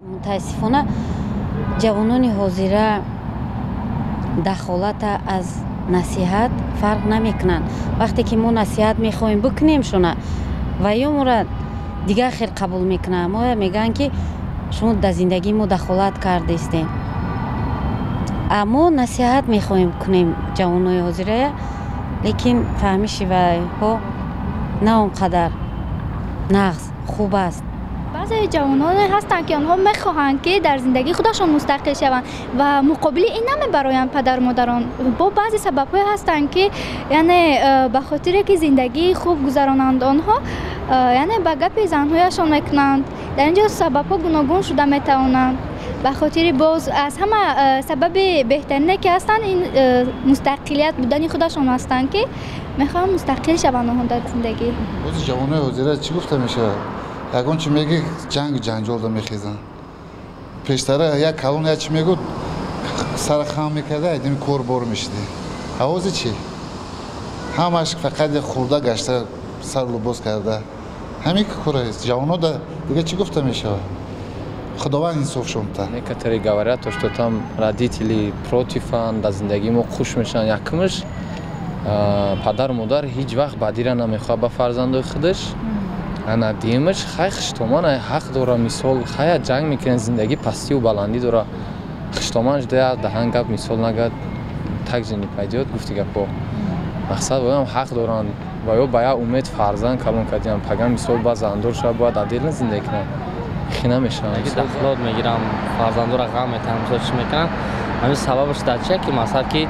Мутаассифона, ҷавонони ҳозира дахолата аз насиҳат фарқ намекунанд. Вақте ки мо насиҳат мехоҳем бикунем шуна, ва ё моро дигар хел қабул мекунанд. Мо мегӯянд, ки шумо дар зиндагии мо дахолат кардестем. А мо насиҳат мехоҳем кунем ҷавонои ҳозирая, лекин фаҳмиши вайҳо на он қадар нағз хуб аст. Баъзе ҷавононе ҳастанд, ки онҳо мехоҳанд, ки дар зиндагии худашон мустақил шаванд ва муқобили ин намебароянд падару модарон. Бо баъзе сабабҳое ҳастанд, ки яъне ба хотире ки зиндагии хуб гузаронанд, онҳо яъне ба гапи занҳояшон мекунанд. Дар ин ҷо сабабҳо гуногун шуда метавонанд. Ба хотири боз аз ҳама сабаби беҳтарине, ки ҳастанд, ин мустақилият будани худашон ҳастанд, ки мехоҳанд мустақил шаванд онҳо дар зиндагӣ. Бози ҷавонои ҳозира чӣ гуфта мешавад? Ягон чи мегӣ, ҷангу ҷанҷолда мехезанд. Пештара як калон як чи мегуд, сара хам мекарда, айдими кор бор мешиди. А ҳозир чӣ? Ҳамаш фақат хурда гашта, сар лубоз карда, ҳамин кора ҷавоно. Дига чӣ гуфта мешавад? Худованд инсоф шумта. Некоторые говорят то, что там родители против анд, дар зиндагии мо хуш мешаванд. Якумаш, падару модар ҳеҷ вақт бадира намехоҳад ба фарзандои худаш. Ана дуюмаш, хай, хуштоман ҳақ дора. Мисол, хая, ҷанг мекунанд, зиндагӣ пастиву баландӣ дора. Хуштоманш да даҳан гап, мисол, нагад, так же не пойдёт. Гуфти гапо, мақсад, оям ҳақ доранд ва ё ба як умед фарзанд калон кардиам. Пага, мисол, ба зандор шава, бояд отдельно зиндагӣ кунанд, хи намешаванд. Дахлот мегирам, фарзандора ғам метаҳам. Мисол, чӣ мекунанд? Ҳамин сабабаш дар чия, ки масалан, ки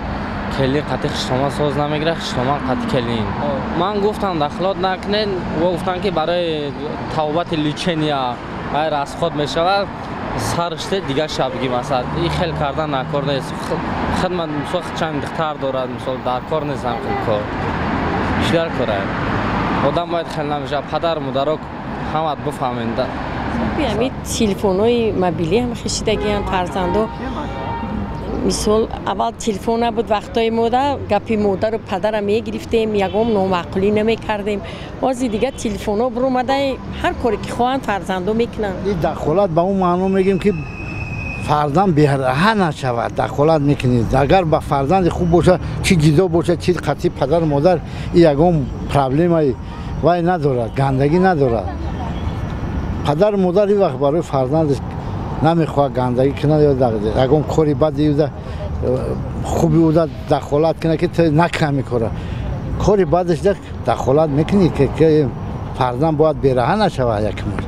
келин қатъи хуштоман соз намегирад, хуштоман қатъи келин. Ман гуфтам, дахлот накунед, во гуфтанд, ки барои табобати, лечения ғайр расход мешавад. Сарште дигар шабгӣ, масалан, и хел кардан накор нест. Хидмат, мисол, чанд духтар дорад, мисол, дар кор нест ҳам хел кор. Чӣ дар кора? Одам бояд хел намешавад. Падару модаро ҳамат бифаҳмед. Ҳами телефонҳои мобилӣ ҳам хишидагианд фарзандо. Мисол, аввал телефон набуд вақтҳои мода, гапи модару падара мегирифтем, ягон номаъқулӣ намекардем. Ҳозир дигар телефонҳо биромада, ҳар коре ки хоҳанд, фарзандо мекунанд. Ин дахолат ба он маъно мегӯем, ки фарзанд бераҳа нашавад, дахолат мекунед. Агар ба фарзанди хуб бошад, чӣ ҷидо бошад, чӣ қатъи падару модар, и ягон проблемаи вай надорад, гандагӣ надорад. Падару модар ин вақт барои фарзандаш намехоҳад гандагӣ кунад ё ягон кори бади уда, хуби уда дахолат кунад, ки накунам ин кора. Кори бадаш дахолат мекунӣ, ки фарзанд бояд бераҳа нашавад якмаш.